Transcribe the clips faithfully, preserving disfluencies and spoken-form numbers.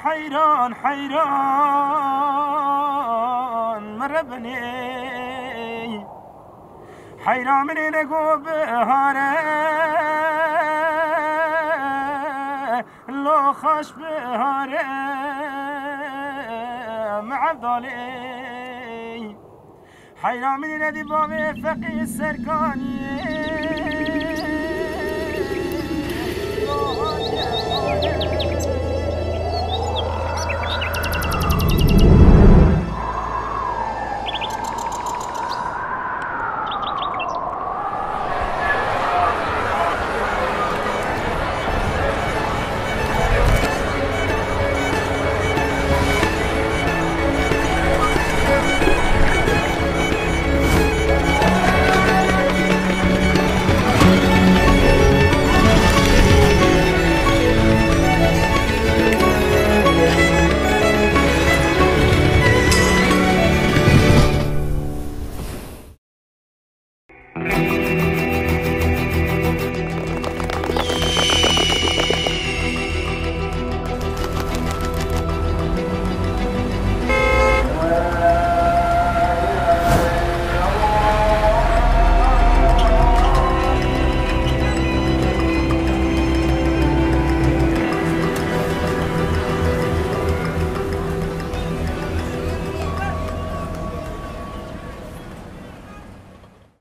Heyran, heyran, min re binê. Heyran min ê ne go bihare, lo xaş bihare, mi evdalê. Heyra min ê nedî bavê Feqî Serkaniyê.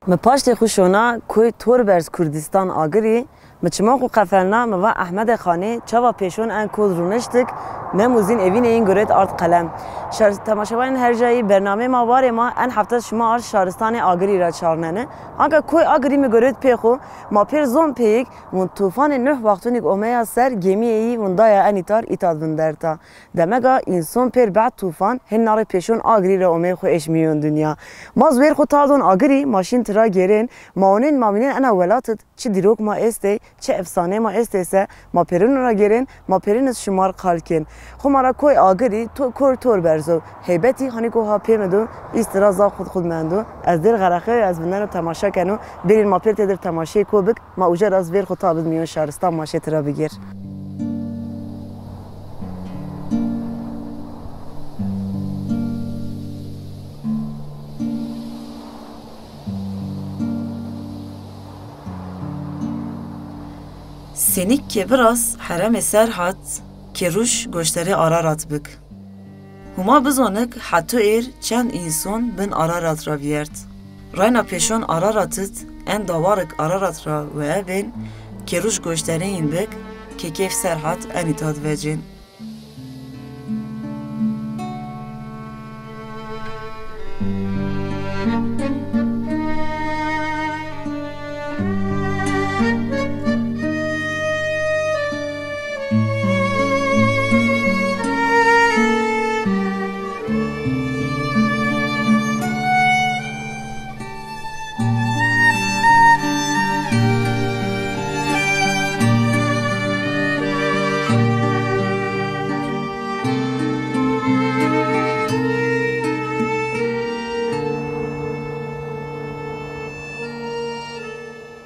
Mi paştê xwe şona koy Torberz Kurdistan Agirî, mi çima xwe qefelna, mi va Ehmedê Xanê, çawa pêşon en kod rûniştik, Mem û Zîn evînê yîn guret ard qelem. Şar-, temaşevanên her cayî bernameyê ma warê ma, en hefte şima ard şaristanê Agirî ra çarnene. Anka koy Agirî mi guret pê xwe, ma pêr zon pêyik, hûn tufanê Nuh wextûnîk omeya ser, gemiyê yî hûn daya enî tar îta vinderta. Demega înson pêr bed tûfan, hin narê pêşon Agirî re omê xwe êş mîyon dinya. Ma zû wêr xwe tadon Agirî, ma şîn tira gêrên, ma onên ma mînên ena welatit, çi dîrok ma êstê, çi efsanê ma êstê se, ma pêrin ra gêrên, ma pêrin iz şimar qal kên. Xwe ma ra koy Agirî, to-, kor tor berzo, heybetî hanî ko ha pê mi do, îstira zaf xud xud mendo. Ez dêr xerexe, ez vindeno temaşe keno, bêrîn ma pêr têdir temaşeyê ko bik, ma uca ra ez vêr xwe ta bid mîyon şaristan ma şê tira bigêr. Senîk ke biraz heremê Serhat, ke rûş goşterê Ararat bik. Hûma bizonik heto êr çend înson bin Ararat ra viyert. Rayna pêşon Ararat it en dawarik Ararat ra wee bên, ke rûş goşterê yîn bik, ke kêf Serhat enî ta divecên.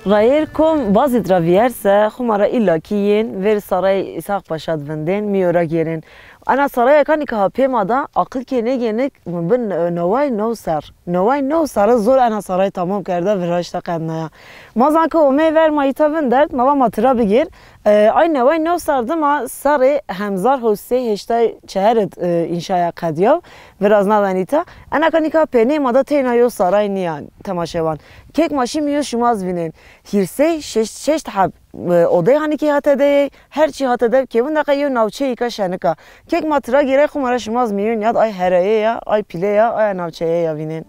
Rayêr kom bazît ra viyerse, xuma ra îlakî yên vêr sarayê Îshaq Paşa divindên, mîyo ra gêrên. Ena saraya kanî ke ha pê ma da, aqil kê nêgênik, min bin, e, neway new ser. Neway new ser zor ena saray tamam kerde, viraşte qednaya. Ma zan ke omê ver ma îta vindert, ma va ma tira bigêr. E, ay neway new ser dima serê hemzar hosê heştay çeherit, e, înşaya qediyav, viraz naven îta. Ena kanî ke ha pênê ma da teyna yo saray niya temaşevan. Kek ma şî mîyo şima zî vînên. Hîrsê şeş, şeşt heb, e, odey hanîkî hate de yê, her çî hate de kevin de qey yew navçeyîka şenika. Kek ma tira gêrey xwe ma re şima zî mîyon yad ay herayê ya, ay pîlê ya, aya navçeyê ya vînên.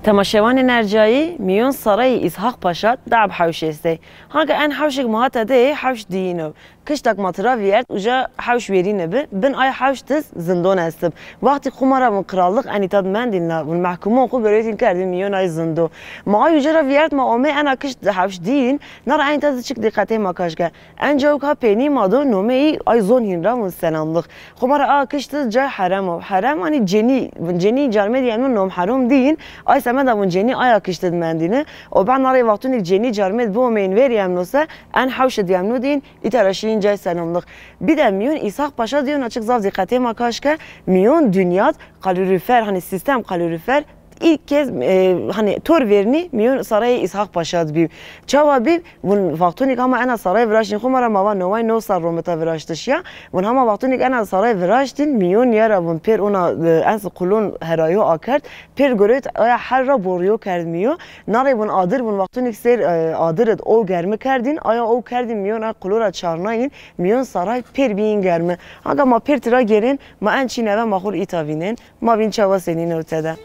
Temaşevanên ercayî, mîyon sarayê Îshaq Paşa dab hewşê stê. Hanke en hewşek ma hate de hewş diyîno. Kiştek ma tira viyert uca hewş wêrîne bi. Bin ay hewş tiz zindon estib. Wextî xu ma ra vun qiralliq enî tad mendîn la vun mehkumon xu girêtin kerdin mîyon ay zindo. Ma ay uca ra viyert ma omê ena kişt hewş diyîn, nara enî tad çik dîqetê ma kaşke. En cawik ha pênî ma do nomeyî ay zon hîn ra vun selamlix. Xumara a kişt cay herem o. Herem anî cenî, cenî carmê diyemno nom herom diyin. Ay semeda vun cenî aya kişt mendîne. O ben narê wextunik cenî carmê bu omeyin veri emno se, en hewşe diyemno diyin, îtara şiyin cay selamlix. Bir de miyon İshak Paşa diyon açık zaf dîqetê ma kaşke, miyon dünyat kalorifer, hani sistem kalorifer, ilk kez, e, hani tor verini miyon sarayê İshak Paşa bî. Çawa bî? Vun vaxtonik ama ena saray viraştin xumara mava novay no sal romita viraştiş ya. Vun hama vaxtonik ena saray viraştin miyon yara vun pêr ona, e, ens kulon herayo akert. Pêr görüt aya her ra boriyo kerd miyo. Nare vun adir vun vaxtonik ser, e, adir id o germi kerdin. Aya o kerdin miyon a kulora çarnayin. Miyon saray pêr biyin germi. Aga ma pêr tira gerin ma en çî neve ma xur îta vînin. Ma vîn çawa senî newte de.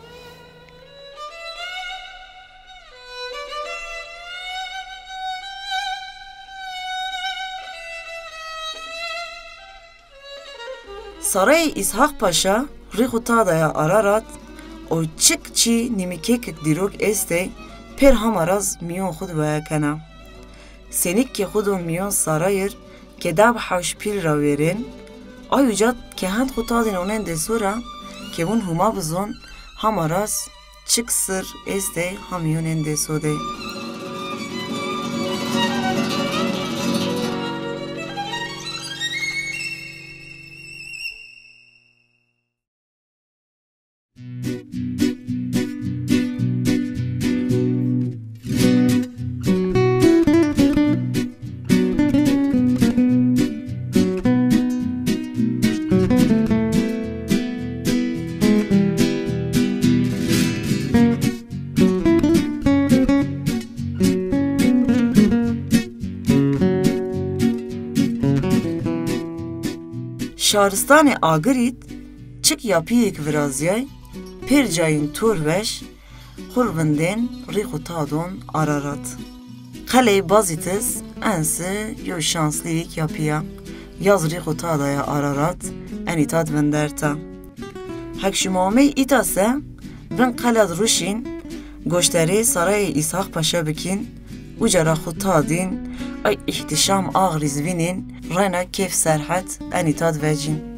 Sarayê Îshaq Paşa rîx û tadaya Ararat û çik çî nîmikêkik dîrok êstê pêr hamaraz miyon xud weyekena. Senîk ke xud û miyon sarayir ke dab hewş pîl ra wêrên, ay ucat ke hend xu tadên onên dêso ra ke vun huma bizon, hama ras çik sir êstê ha miyonên dêso de. Şaristanê Agirît çik yapiyêk viraziyay, pêr cayîn tor weş, xurvindên rîx û tadon Ararat. Qeleyê Bazîtis ensi yo şansliyêk yapiya, yaz rîx û tadaya Ararat, enî tad vinderta. Hek şima omey îta se, bin qelad ruşîn, goşterê sarayê Îshaq Paşa bikîn, uca ra xu tadîn, ay îhtişam ağrîz vînîn, rena kêf serhet, enî tad vecîn.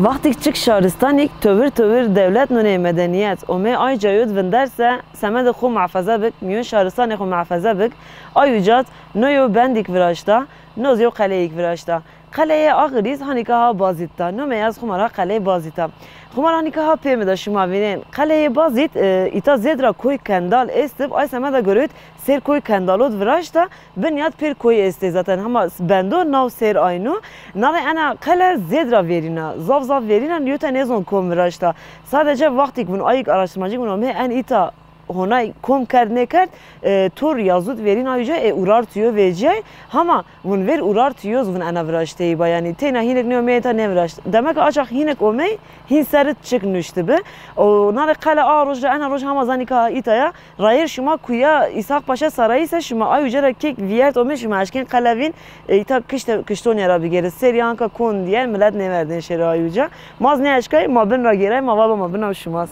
Wextîk çik şaristanîk tovir tovir dewlet nûnê medeniyet omê ay cayod vinder se, semedê xu muhafaza bik, miyon şaristanê xu muhafaza bik, ay ucat no yo bendîk viraşta, no yo qeleyîk viraşta. Qeleyê Axirîz hanîka ha Bazît ta. Nomê ez xumara Qeleyê Bazît a. Xumar hanîka ha pê mi de şima vînên. Qeleyê Bazît, e, îta zêd ra koy kendal êstib, ay semeda görüt ser koy kendalot viraşta, binyat pêr koy êstê zaten. Hama bendo nav ser ayno. Navê ena qele zêd ra vêrîna. Zaf zaf vêrîna, yo te nêzon kom viraşta. Sadece wextîk vun ayik araştırmacîk vun omê en îta honay kom kerd nêkerd, e, tor yazut verîn ayuca e Urartuyo veciyay, hama vun ver Urartuyo vun ena viraşteyî ba, yanî teyna hînek nêomeyê ta neviraşt. Demek açak hînek omey, hîn serit çik nuşti bi. O nare qele a roj ra ena roj hama zanî ka îta ya, rayir şuma kuya Îshaq Paşa sarayî se şuma ayuca ra kek viyert omey şuma eşkên qele vîn, e, îta kişte, kişton yara bigêrit. Serî anka kon diye millet nêverdên şêra ayuca. Maz ne eşkay, ma bin ra gêray, ma vaba ma bina şumas.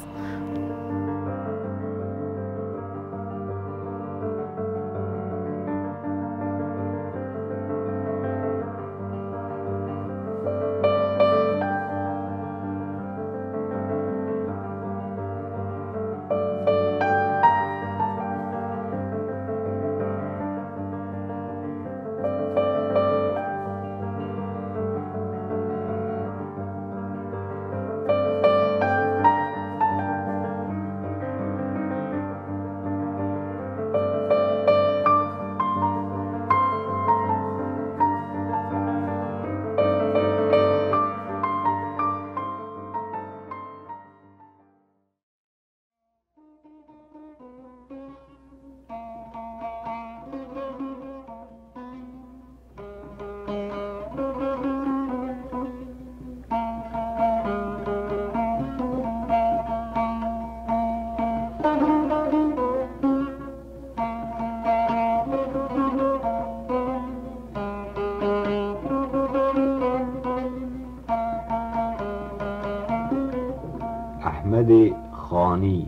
Xanî.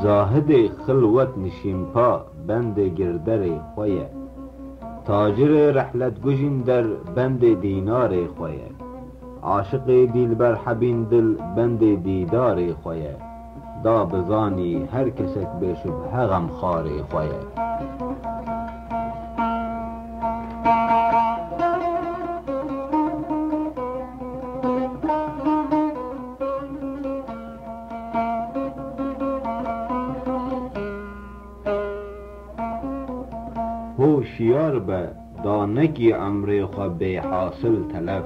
Zahidê xilwet nişînpa bendê girderê xwe ye. Tacirê rehlet gujîn der bendê dînarê xwe ye. Aşiqê dîlber hebîn dil bendê dîdarê xwe ye. Da bizanî her kesek bêşubhe xemxarê xwe ye. Hoşiyar be, da nekî emrê xwe bê hasil telef.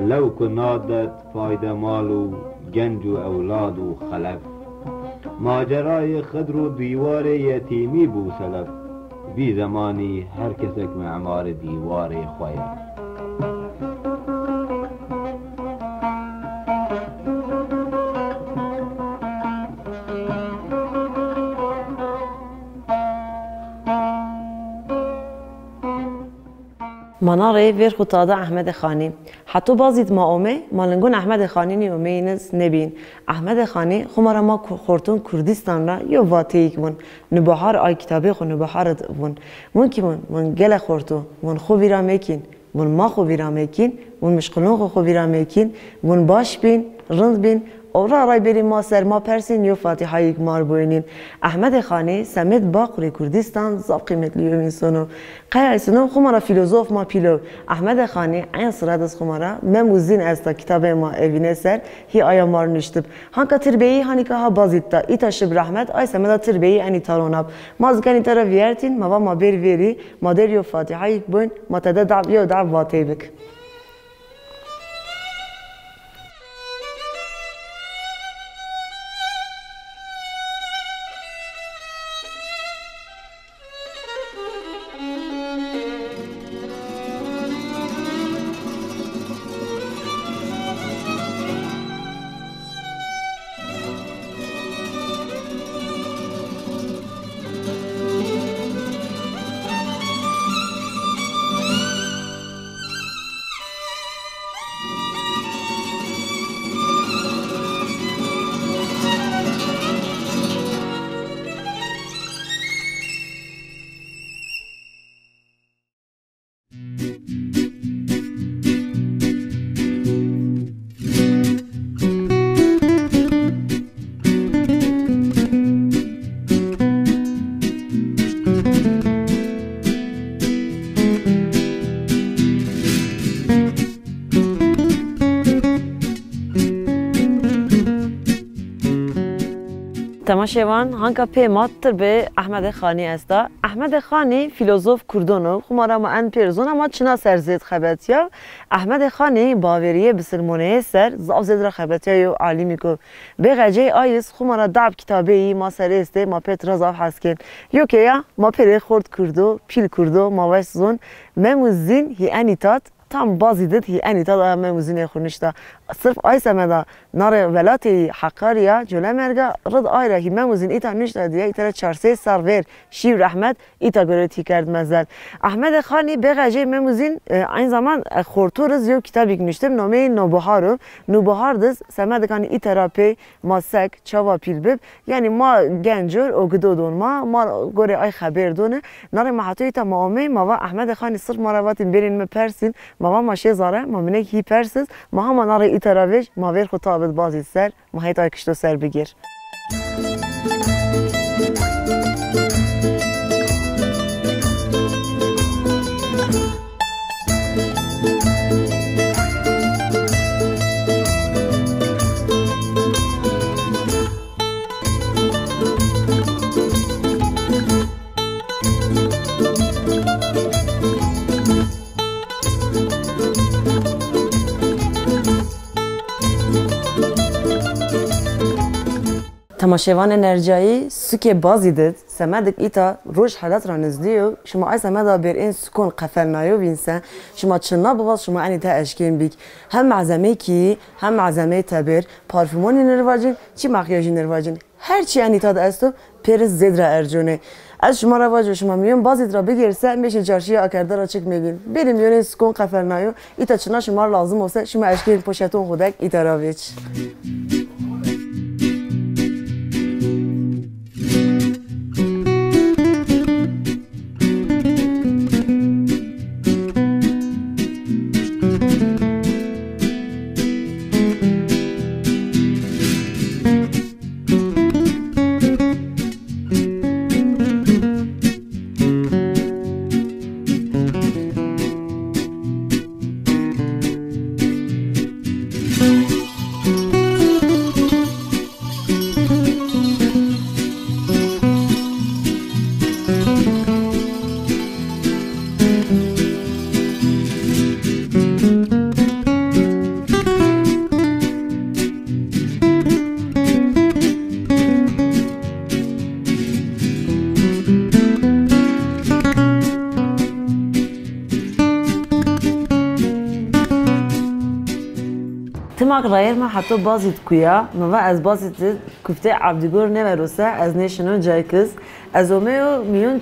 Lew ku nadet fayde mal û genc û ewlad û xelef. Macerayê Xidr û dîwarê yetîmî bû selef. Vî zemanî her kesek memarê dîwarê xwe ye. Mana rê vêr xwe tada Ehmedê Xanî. Heto bazîd ma ome, ma lingon Ehmedê Xanî nî ome yîniz nebîn. Ehmedê Xanî xumara ma ku-, xortûn Kurdistan ra yo vateyîk vûn. Nubahar ay kitabê xwe Nubahar id vûn. Vûn kî vûn? Vûn gele xortû, vûn xwe vîra mekîn. Vûn ma xwe vîra mekîn, vûn mişqilon xwe xwe vîra mekîn, vûn baş bîn, rind bîn, û ra ray berî ma ser ma persîn yo fatîhayîk mar boynîn. Ehmedê Xanî, semed Baqurê Kurdistan, zaf qîmetlî yo însono. Qey ay sino xumara fîlozof ma pîlo. Ehmedê Xanî, eyn sira diz xumara, Mem û Zîn esta kitabê ma evîne ser, hî aya mar nuştib. Hanka tirbeyî hanîka ha bazît da, îta şib rehmet, ay semeda tirbeyî enî taronab. Ma zikenî te ra vîyertîn, ma va ma bêr vêrî, ma der yo fatîhayîk boyn, ma tede dab yo dab vatey bik. Temaşevan, hanka pê ma tirbê Ehmedê Xanî esta. Ehmedê Xanî fîlozof Kurdon o. Xumara ma en pêr zona ma çina ser zêd xebetiya. Ehmedê Xanî baweriyê bisilmoneyê ser zaf zêd ra xebetiya yo alîmîk o. Bê xecey ayis xumara dab kitabeyî ma ser êstê ma pê tira zaf hes kên. Yo ke ya ma pêrê xort Kurdo, pîl Kurdo, ma weş zon. Mem û Zîn hî enî tat, tam bazî did hî enî tat aya Mem û Zînê xwe nuşta. Sirf ay semeda narê welatê yî Heqarya, Colemêrga, rid ay ra hî Mem û Zîn îta nuşta diye, îta ra çar sê ser vêr şîv rehmet, îta gorê tî kerd mezel. Ehmedê Xanî bê xecê Mem û Zîn, e, eyn zaman, e, xortor iz yo kitabîk nuştib, nomeyê Nobihar o. Nobihar diz semedikanî îta ra pey ma sek, çawa pîl bib, yanî ma gencor o gido don ma, ma gorê ay xebêr done. Narê ma heto îta ma omey, ma va Ehmedê Xanî sirf ma ra vatîn bêrîn mi persîn, ma va ma şê zare, ma minek hî persiz, ma hema narê îta ra vêj, ma vêr xwe tabid bazî ser. Ma hêt ay kişto ser bigir. Ma şêvanên ercayî sûkê Bazîd id, semedik îta roj helat ra nizdî yo, şima ay semeda bêr ên sûkon qefelnayo vînse, şima çinna bivas şima enî te eşkên bîk. Hem malzemeyê kîyî, hem malzemeyê tebêr, parfûmonî nirvacin, çi makyajî nirvacin. Her çi enî ta de esto, pêrin zêd ra erconê. Ez şima ra vaco şima mîyon Bazîd ra bigêrse mêşê çarşîya Akerde ra çik mebîn. Bêrî mîyonê sûkon qefelnayo, îta çinna şima lazim ose şima eşkên poşeton xwe dek îta ra vêç. Timak rayêr me heto Bazîd kuya, mi va ez Bazîd kuftê Ebdîgor nêverose, ez nêşino caykiz. Ez omeyo mîyon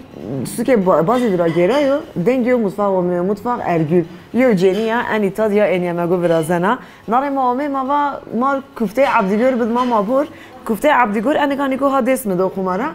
sûkê Ba-, Bazîd ra gêrayo, dengê yo mutfax omeyo, mutfax Ergül. Yo cênî ya, enî tad ya ênîya me go virazena. Narê ma omê ma va mar kuftê Ebdîgor bid ma ma bor. Kuftê Ebdîgor enika nîko ha dêst mi do xumara.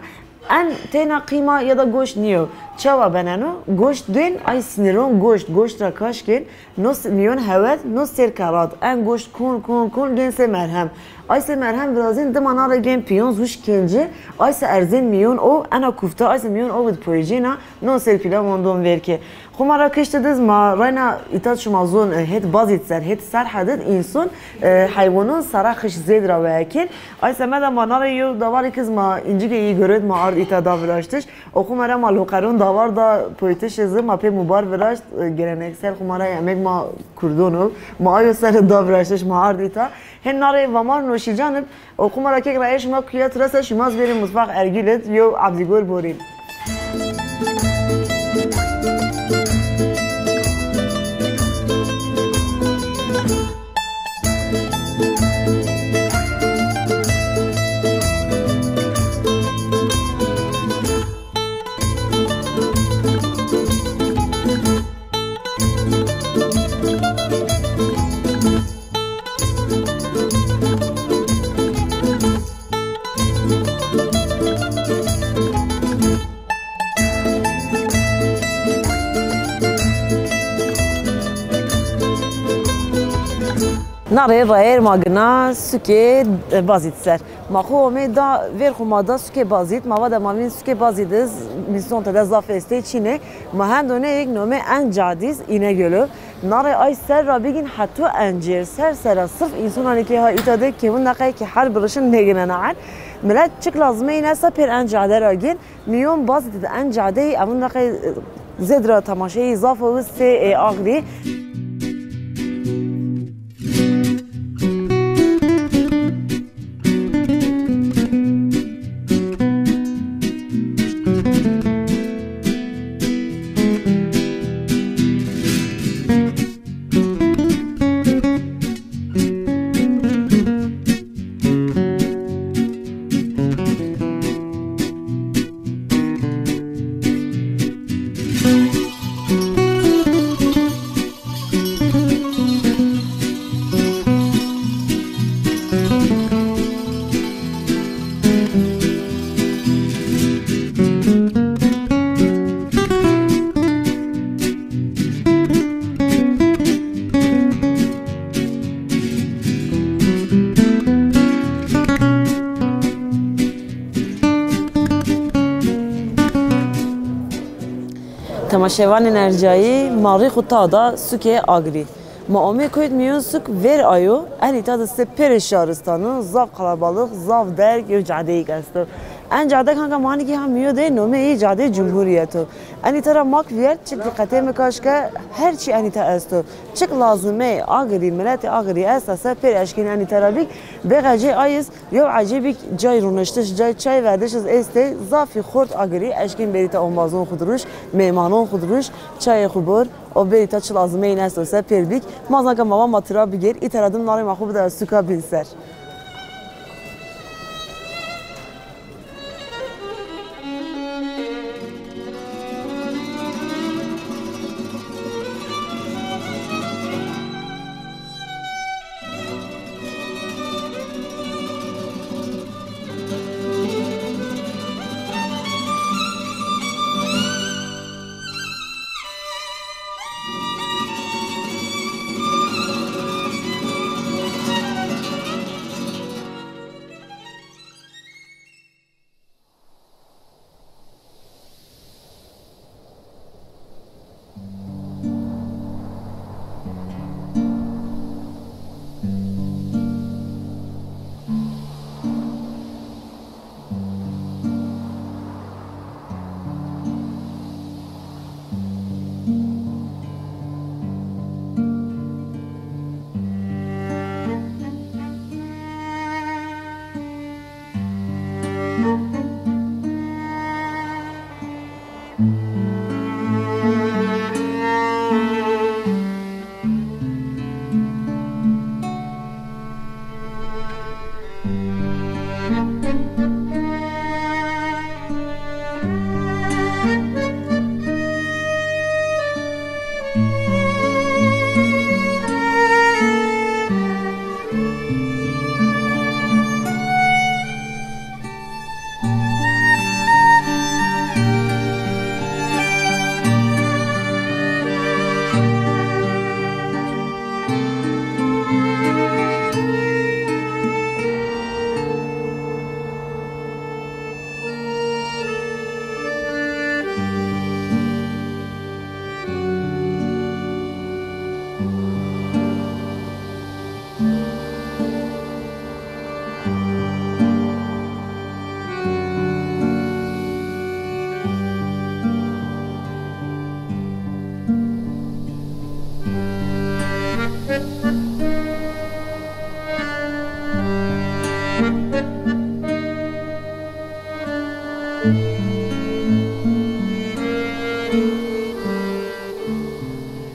En têna qîma ya da goşt nîyo. Çawa beneno? Goşt dên ay siniron goşt, goşt ra kaşkên, no s-, mîyon hewet, no sêr kerat. En goşt kon, kon, kon, gên sê merhem. Ay sê merhem virazên dima nare gên piyonz wişk kênci, ay sê erzên mîyon o, ena kufta, ay sê mîyon o vid poycêna, no sêr pîlav ondon vêrkê. Xumara kişti diz ma rayna îtat şima zon, e, hêt Bazîd ser, hêt Serhed id înson, e, heywanon sera xiş zêd ra weyekên. Ay semeda ma nare yew davarê kiz ma încikê yî girêd ma ard îta da viraştiş. O xumara ma loqeron davar da poytişê zi ma pê mubar viraşt, e, geleneksel xumara yemek ma kurdon o. Ma ayo ser da viraştiş ma ard îta. Hên nare vamar noşîcan ib. O xumara kek ra ê şima kuya tirese şima zbêrê mutfax Ergîl id, yo Abdîgor borîn. Narê rayêr ma gina sukê, e, Bazîd ser. Ma xwe omê da vêr xwe ma da sukê Bazîd. Ma va de ma vîn sukê Bazîd iz mîsyon te de zaf estê çînê. Ma hendo ne yek nomê en cadîz Înegöl o. Narê ay ser ra bigîn heto encêr, ser sera sirf însonan ê kê ha îta de kêwin deqe kê her birişin nêgine naen. Milet çik lazimê îne se pêr en cade ra gên, mîyon Bazîd de en cadeyî evin deqe zêd ra temaşeyî zaf o sê ê axrî. Temaşevanên ercayî, ma rî xwe ta da sûkê Agrî. Ma omê koyt mîyon sûk vêr ayo, enî ta de sê pêrê şaristan o, zaf qelebalix, zaf derg, yew cadeyîk esto. En cadek hanka manîkî ha miyo de nomê yî Cadê Cumhuriyet o. Enî te ra mak viyert çik diqetê mi kaş ke her çî enî te esto. Çik lazimê Agirî, miletê Agirî esta se pêr eşkên enî te ra bîk. Bêxe cê ayîz yew ecêbîk cay rûniştiş, cay çay verdiş iz êstê zafî xort Agirî eşkên bêrî te ombazon xu dirûş, mêmanon xu dirûş, çayê xu bor. O bêrî te çi lazimê yîn esto se pêr bîk. Ma zanka mama ma tira bigêr, î tera dim narê ma xu bide suka bîn ser.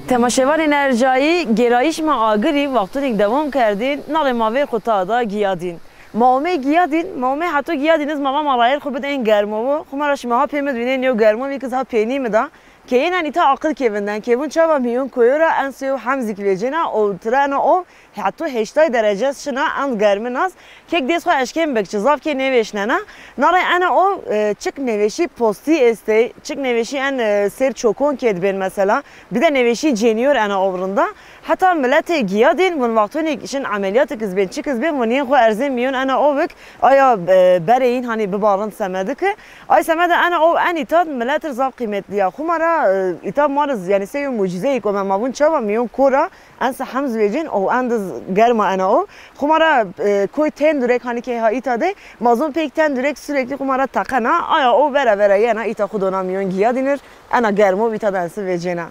Temaşevanên ercayî, gêrayîş me Agirî wextûnîk dewam kerdîn, nalê ma vêr xwe ta da Giyadîn. Ma omê Giyadîn, ma omê heto Giyadîn iz ma va ma rayêr xwe bidên germovo. Xwe ma ra şima ha pê mi dibînên yew germovîk iz ha pênî mi da. Keyên enî ta aqil kêvin den, kêvin çava mîyon koyo ra en sê û hemzîk vêcêna û tirena o Heto heştay derece şina, en germin az. Kek dês xwe eşkên bikçi, zaf kê nêvêşnena. Narê ene o, e, çik nêvêşî postî êstê, çik nêvêşî en, e, sêr çokon kê dibên mesela. Bir de nêvêşî cêniyor ene o rinda. Heta miletê Giyadîn, vun wextonî şin emeliyatik iz bên, çik iz bên, vun yên xwe erzên miyon ene o bik, aya, e, berê yîn hanî bibarin semediki. Ay semede ene o en îtad miletir zaf qîmetli ya. Xumara, e, îtad mariz, yani sê yo mucizeyik o me ma vun çava miyon kora, En se hemz vêcên û en diz germa ena o. Xumara, e, koy tendurek hani ke ha îta de, mazon pek tendurek sürekli xumara takena. Aya o vera vera yena îta xudona miyon giya dinir. Ena germo vîta da en se vêcena.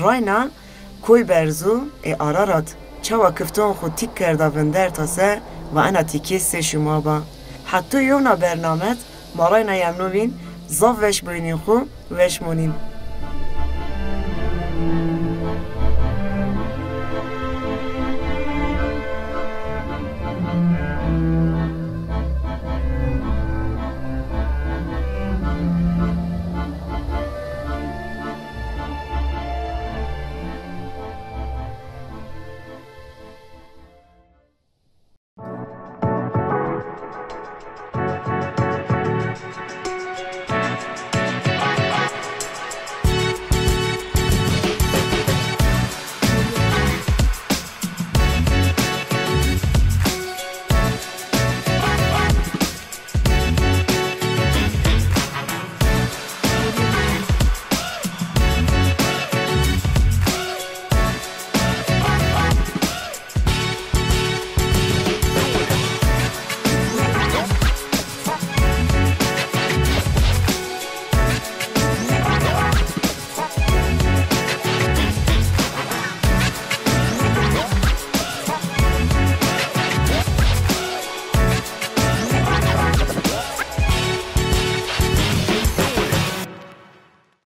Rayna koy berzo ê Ararat çawa kifton xwe tîk kerda vinderta se ve ena tîkê sê şuma ba. Heto yewna bernamet ma rayna yemno vîn zaf veş boynîn xwe veş monîn.